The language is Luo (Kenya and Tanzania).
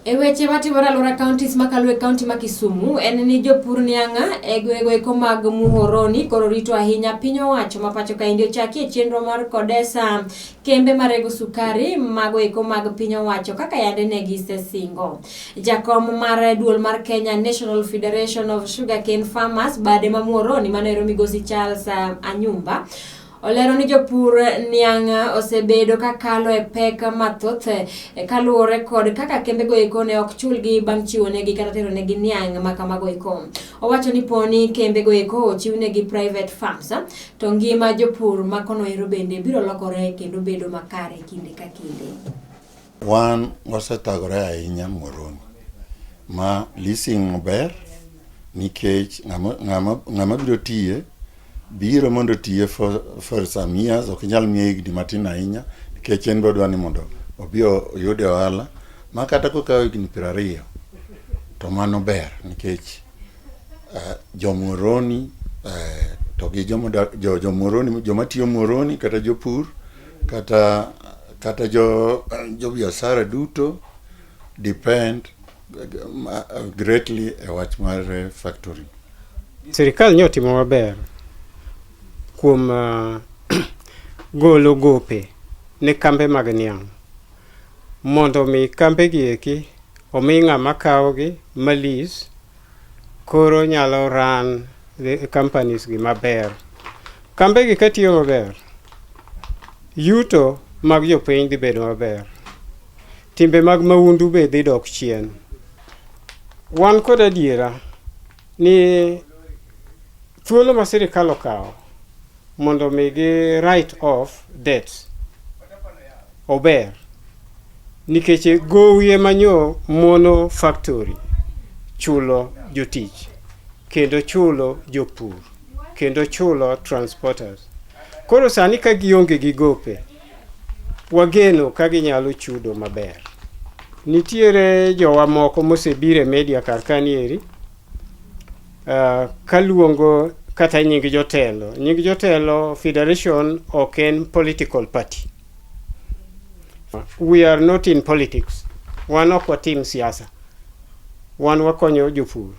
E weche matimore alwora counties makalo e kaunti ma Kisumu en ni jopur niang' e gwenge eko mag Muhoroni koro rito ahinya piny owacho ma pacho kaendi ochakie chenro mar kodesa kembe marego sukari mago eko mag piny owacho kaka yande ne gisesingo. Jakom mar duol mar Kenya National Federation of Sugarcane Farmers bade ma Muhoroni mano ero migosi Charles Anyumba olero ni jopur niang' osebedo ka kalo e pek mathoth kaluwore kod kaka kembego eko ne ok chulgi bang' chiwonegi kata teronegi niang' ma kamago eko. Owacho ni poni kembego eko ochiwnegi private farms to ngima jopur ma kono ero bende biro lokore kendo bedo makare kinde ka kinde. Wan wasethagore ahinya Muhoroni ma leasing ber nikech ng'ama biro tiye biro mondo otiye for some years. Ok inyal miye higni matin ahinya nikech en be odwa ni mondo obi oyude ohala ma kata kokawo higni 20 to mano ber nikech jo Muhoroni to gi jomodak jo Muhoroni, joma tiyo Muhoroni kata jopur kata jo biashara duto depend greatly e wach mar factory. Sirikal nyo otimo maber kuom golo gope ne kambe mag niang' mondo mi kambe gi eki omi ng'ama kawogi ma lease koro nyalo run the companies gi maber. Kambe gi katiyo maber, yuto mag jopiny dhi bedo maber. Timbe mag maundu be dhi dok chien. Wan kod adiera ni thuolo ma sirikal okawo mondo mi gi write off debts ober nikech gowi ema nyo mono factory chulo jotich kendo chulo jopur kendo chulo transporters. Koro sani ka gionge gi gope, wageno ka ginyalo chudo maber. Nitiere jowa moko mosebiro e media kar kanieri kaluongo kata nying jotelo. Nying jotelo, federation ok en political party. We are not in politics. Wan ok watim siasa. Wan wakonyo jopur.